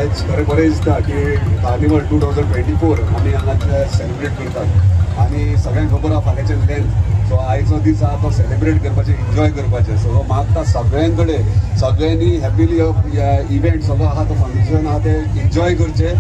आयज खरें बरें दिसता की कार्निवल 2024 आमी हांगा सेलिब्रेट करतात आनी सगळ्यांक खबर आहा फाल्यांचें लेंथ. सो आयचो दीस आहा तो सेलिब्रेट करपाचें, एन्जॉय करपाचें. सो मागता सगळ्यां कडेन सगळ्यांनी हॅपीली इव्हेंट सगळो आहा तो फंक्शन आहा ते एन्जॉय करचें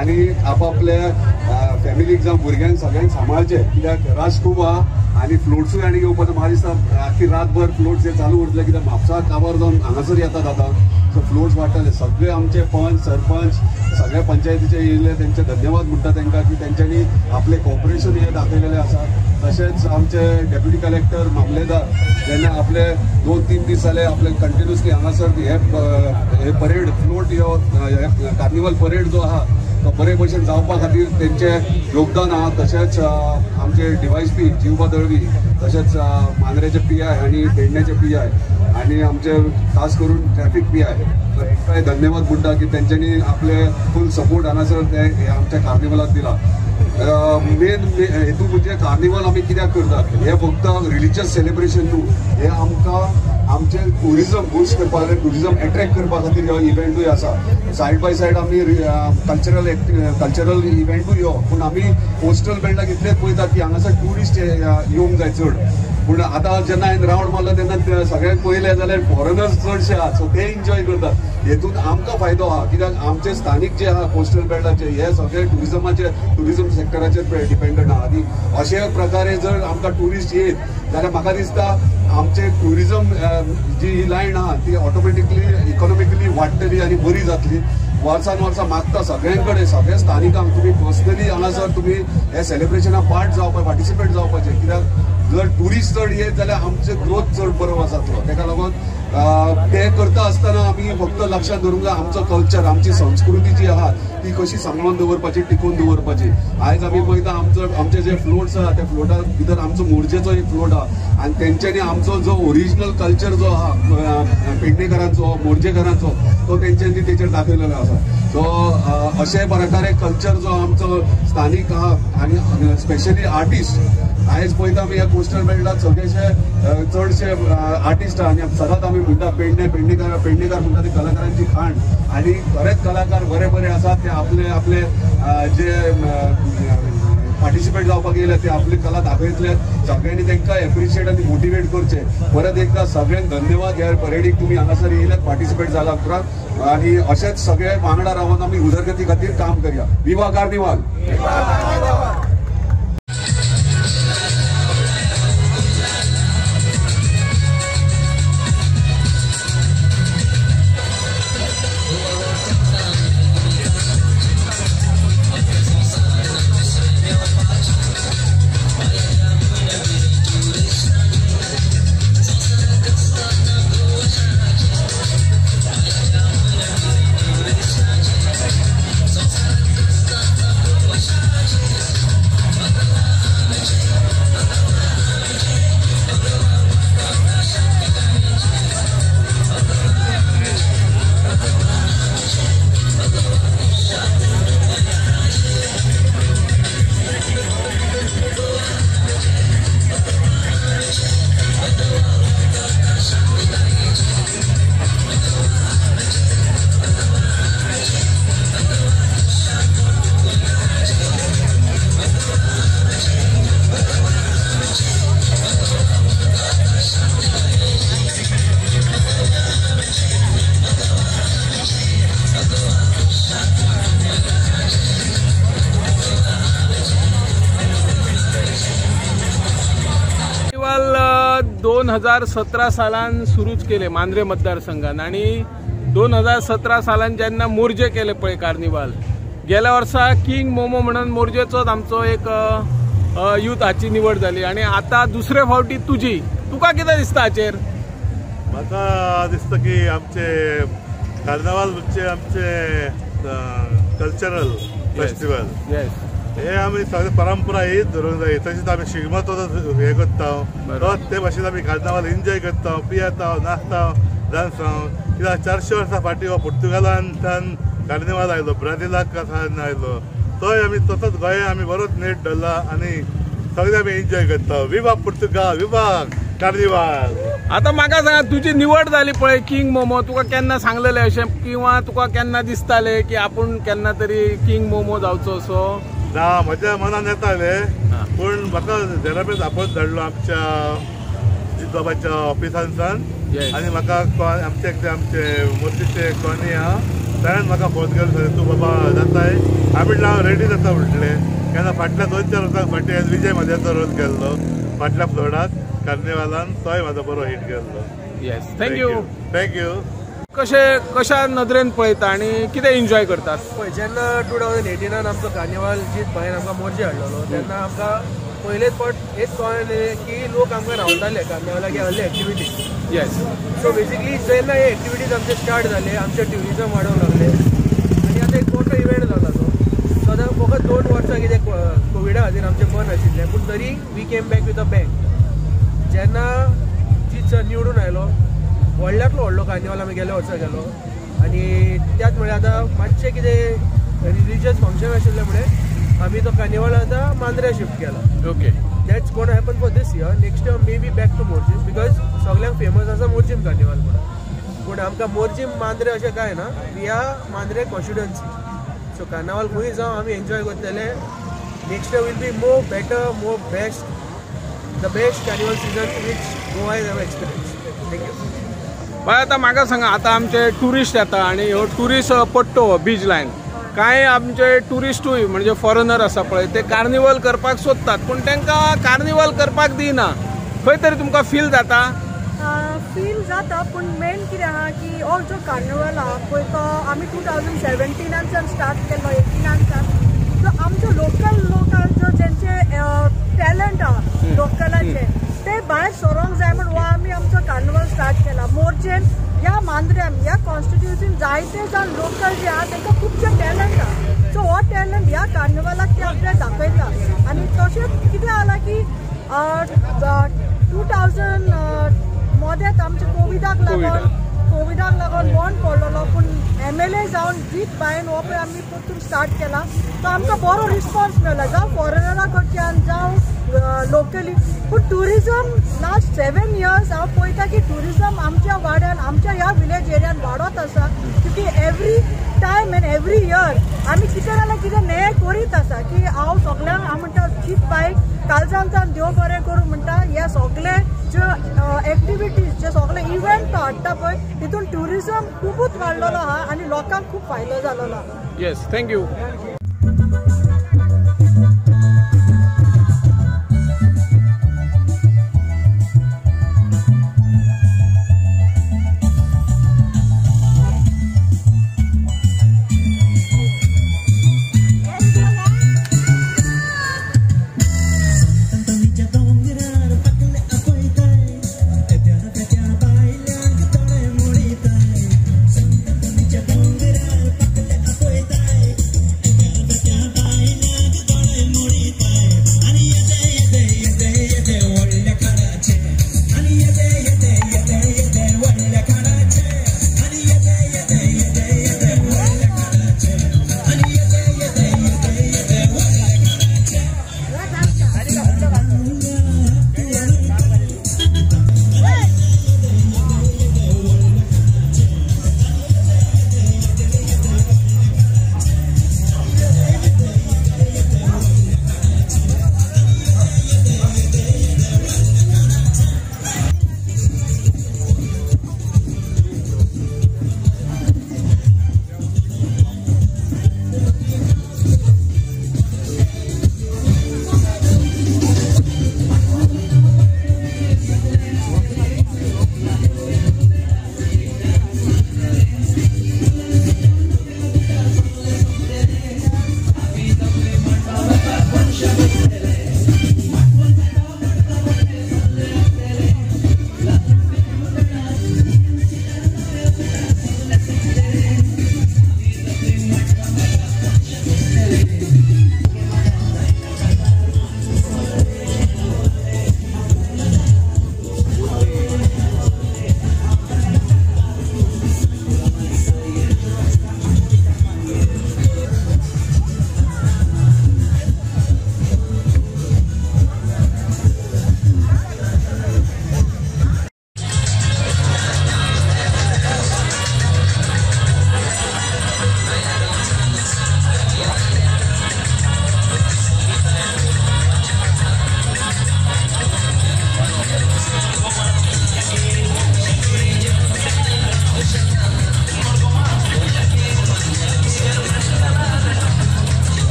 आनी आपापल्या फॅमिलीक जावं भुरग्यांक सगळ्यांक सांबाळचें, कित्याक रश खूब आहा आनी फ्लोट्सूय आनी येवपाचो म्हाका दिसता आख्खी रातभर फ्लोट्स हे चालू उरतले, कित्याक म्हापसा काबार जावन हांगासर येतात आतां. सो फ्लोट्स वाडटले. सगळे आमचे पंच सरपंच सगळ्या पंचायतीचे येयले तेंचे धन्यवाद म्हणटा तांकां की तेंच्यांनी आपलें कॉपरेशन हें दाखयलेलें आसा. तशेंच आमचे डेप्युटी कलेक्टर मामलेदार जेन्ना आपले 2-3 दीस जाले आपले कंटिन्युअसली हांगासर हे परेड फ्लोट ह्यो कार्निवल परेड जो आहा तो बरे भशेन जावपा खातीर तेंचें योगदान आहा. तशेंच आमचे डिवायस पी जिवबा दळवी, तशेंच मांद्रेचे पी I आनी पेडण्याचे पी I आनी आमचे खास करून ट्रॅफिक पी I हेंकांय धन्यवाद म्हणटा की तेंच्यांनी आपले फूल सपोर्ट हांगासर ते आमच्या कार्निवलाक दिला. मेन हेतू म्हणजे कार्निवल आमी कित्याक करतात हें फक्त रिलिजियस सेलिब्रेशन न्हू, हें आमकां आमचें ट्युरिजम बूस्ट करपा खातीर, ट्युरिजम एट्रॅक्ट करपा खातीर हो इव्हेंटूय आसा. सायड बाय सायड आमी कल्चरल इव्हेंटूय यो, पूण आमी कोस्टल बेल्टाक इतलेंच पळयतात की हांगासर ट्युरिस्ट येवंक जाय चड. पूण आतां जेन्ना हांवें रावंड मारलो तेन्ना सगळ्यांक पळयलें जाल्यार फॉरेनर्स चडशे आहा, सो ते एन्जॉय करतात. हेतून आमकां फायदो आहा कित्याक आमचे स्थानीक जे आहा कोस्टल बेल्टाचे हे सगळे ट्युरिजमाचे ट्युरिजम सेक्टराचेर डिपेंडंट आहा. आनी अशे प्रकारे जर आमकां ट्युरिस्ट येत जाल्यार म्हाका दिसता आमचे ट्युरिजम जी ही लायन आहा ती ऑटोमॅटिकली इकॉनॉमिकली वाडटली आनी बरी जातली. वर्सान वर्सां मागता सगळ्यां कडेन सगळ्या स्थानिकांक तुमी पर्सनली हांगासर तुमी हे सेलिब्रेशनाक पार्ट जावपा, पार्टिसिपेट जावपाचें, कित्याक जर ट्युरिस्ट चड येत जाल्यार आमचें ग्रोथ चड बरो जातलो. तेका लागून ते करता आसतना आमी फक्त लक्षांत दवरूंक जाय आमचो कल्चर, आमची संस्कृती जी आहा ती कशी सांबाळून दवरपाची, टिकोवन दवरपाची. आयज आमी पळयता आमचो आमचे जे फ्लोट्स आहा त्या फ्लोटा भितर आमचो मोरजेचो एक फ्लोट आहा आनी तेंच्यांनी आमचो जो ओरिजिनल कल्चर जो आहा पेडणेकरांचो, मोरजेकरांचो, तो तेंच्यांनी तेचेर दाखयलेलो आसा. सो अशे प्रकारे कल्चर जो आमचो स्थानीक आहा आनी स्पेशली आर्टिस्ट आयज पळयता आमी ह्या कोस्टल बेल्टात सगळेशे चडशे आर्टिस्ट आहा आनी सदांच आमी म्हणटा पेडणे पेडणेकार पेडणेकार म्हणटा ते कलाकारांची खाण आनी खरेंच कलाकार बरे बरे आसात ते आपले आपले जे पार्टिसिपेट जावपाक येयले ते आपली कला दाखयतले. सगळ्यांनी तांकां एप्रिशिएट आनी मोटिवेट करचें. परत एकदां सगळ्यांक धन्यवाद ह्या परेडीक तुमी हांगासर येयल्यात, पार्टिसिपेट जाला उपरांत आनी अशेंच सगळे वांगडा रावन आमी उदरगती खातीर काम करया. विवा कार्निवाल. दोन 2017 सालान सुरूच केले मांद्रे मतदारसंघान आणि 2017 सालान जेन्ना मोरजे केले पळय कार्निवाल, गेल्या वर्सा किंग मोमो म्हणून मोरजेचोच आमचो एक यूथ हाची निवड जाली आणि आता दुसरे फावटी तुजी, तुका कितें दिसता हाचेर? म्हाका दिसता की आमचे कार्निवाल म्हणजे आमचे कल्चरल फेस्टिवल, हे आमी सगळे परंपरा ही धरूंक जाय. तशेंच आमी शिगमो तो हें करता ते भाशेन आमी कार्निवाल एन्जॉय करता, पियेता, नाचता, डान्स. कित्याक 400 वर्सां फाटीं हो पुर्तुगालांतल्यान कार्निवाल आयलो, ब्राझिलाक आयलो, तोय आमी तसोच गोंया आमी बरोच नेट धरला आनी सगळे आमी एन्जॉय करता. विवा पुर्तुगाल, विवा कार्निवाल. आता म्हाका सांगा, तुजी निवड जाली पळय किंग मोमो, तुका केन्ना सांगलेलें अशें किंवा तुका केन्ना दिसतालें की आपूण केन्ना तरी किंग मोमो जावचो असो? ना, म्हज्या मनान येतालें, पूण म्हाका झेरापेच आपोवन धाडलो आमच्या जितबाबाच्या ऑफिसांतल्यान आनी म्हाका आमचे आमचे मोर्तीचे कॉनी आहा ताणें म्हाका फोन केलो, सर तूं बाबा जाताय? हांवें म्हणलें हांव रेडी जाता म्हटलें. केन्ना फाटल्या 2-4 वर्सां फाटीं विजय म्हाद्याचो रोल केल्लो फाटल्या फ्लोडात कार्निवालान, तोय म्हाजो बरो हिट गेल्लो. Yes, thank you. Thank you. कशे कशा नदरेन पळयता आनी कितें एन्जॉय करतात? पळय, जेन्ना 2018 आमचो कार्निवाल जीत भाईन आमकां मोर्जे हाडलेलो तेन्ना आमकां पयलेच फावट हेच कळ्ळें की लोक आमकां रावताले कार्निवालाक आहले एक्टिविटीज. येस. सो बेसिकली जेन्ना हे एक्टिविटीज आमचे स्टार्ट जाले, आमचें ट्युरिजम वाडोवंक लागले आनी आतां एक मोठो इव्हेंट जाला तो. सो आतां फकत 2 वर्सां कितें कोविडा खातीर आमचें बंद आशिल्लें, पूण तरी we came back with a bang. जेन्ना जीत सर निवडून आयलो, व्हडल्यांतलो व्हडलो कार्निवाल आमी गेल्या वर्सा केलो आनी त्याच म्हळ्यार आतां मातशें कितें रिलीजियस फंक्शन आशिल्लें म्हणून आमी तो कार्निवाल आतां मांद्र्या शिफ्ट केला. Okay. That's gonna happen for this year. Next year may be back to Morjim because सगळ्यांक फेमस आसा मोरजीम कार्निवाल म्हणून. पूण आमकां मोरजीम मांद्रे अशें कांय ना, we are Mandrem constituency. So carnival खंय जावं आमी एन्जॉय करतले. Next year will be more better, more best, the best carnival season which Goa is ever experience. Thank you. बाय, आतां म्हाका सांगा, आतां आमचे ट्युरिस्ट येता आनी ह्यो ट्युरिस्ट पट्टो बीच लायन, कांय आमचे ट्युरिस्टूय म्हणजे फॉरेनर आसा पळय, ते कार्निवल करपाक सोदतात पूण तांकां कार्निवल करपाक दिना, खंय तरी तुमकां फील जाता? फील जाता, पूण मेन कितें आहा की हो जो कार्निवल आहा पळय तो आमी 2017 स्टार्ट केल्लो, 18 सो आमच्यो लोकल लोकांचो जेंचे टॅलंट आहा लोकलाचे ते भायर सरोंक जाय म्हण हो आमी आमचो कार्निवल स्टार्ट केला. मोरजेन ह्या मांद्र्यान ह्या कॉन्स्टिट्युएन्सीन जायते जाण लोकल जे आहा तांकां खुबशे टॅलंट आहा. सो हो टॅलंट ह्या कार्निवलाक ते आपल्याक दाखयता. आनी तशेंच कितें जाला की 2000 मदेंच आमच्या कोविडाक लागून बंद पडलेलो, पूण MLA जावन जीत भाईन हो पळय आमी परतून स्टार्ट केला, तो आमकां बरो रिस्पॉन्स मेळ्ळा, जावं फॉरेनरा कडच्यान जावं लोकली. पूण ट्युरिजम लास्ट 7 इयर्स हांव पळयता की ट्युरिजम आमच्या वाड्यान, आमच्या ह्या विलेज एरियान वाडत आसा. की every time and every year आमी कितें जाल्यार कितें नयें करीत आसा की हांव सगळ्यांक हांव म्हणटा जीत भाईक कालजांचान देव बरें करूं म्हणटा. ह्या सगळे ज्यो एक्टिविटीज जे सगळे इव्हेंट तो हाडटा पळय तितून ट्युरिजम खुबूच वाडलेलो आहा आनी लोकांक खूब फायदो जालेलो आहा. Yes, thank you.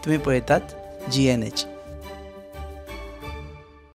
तुम्ही पळयतात GNH.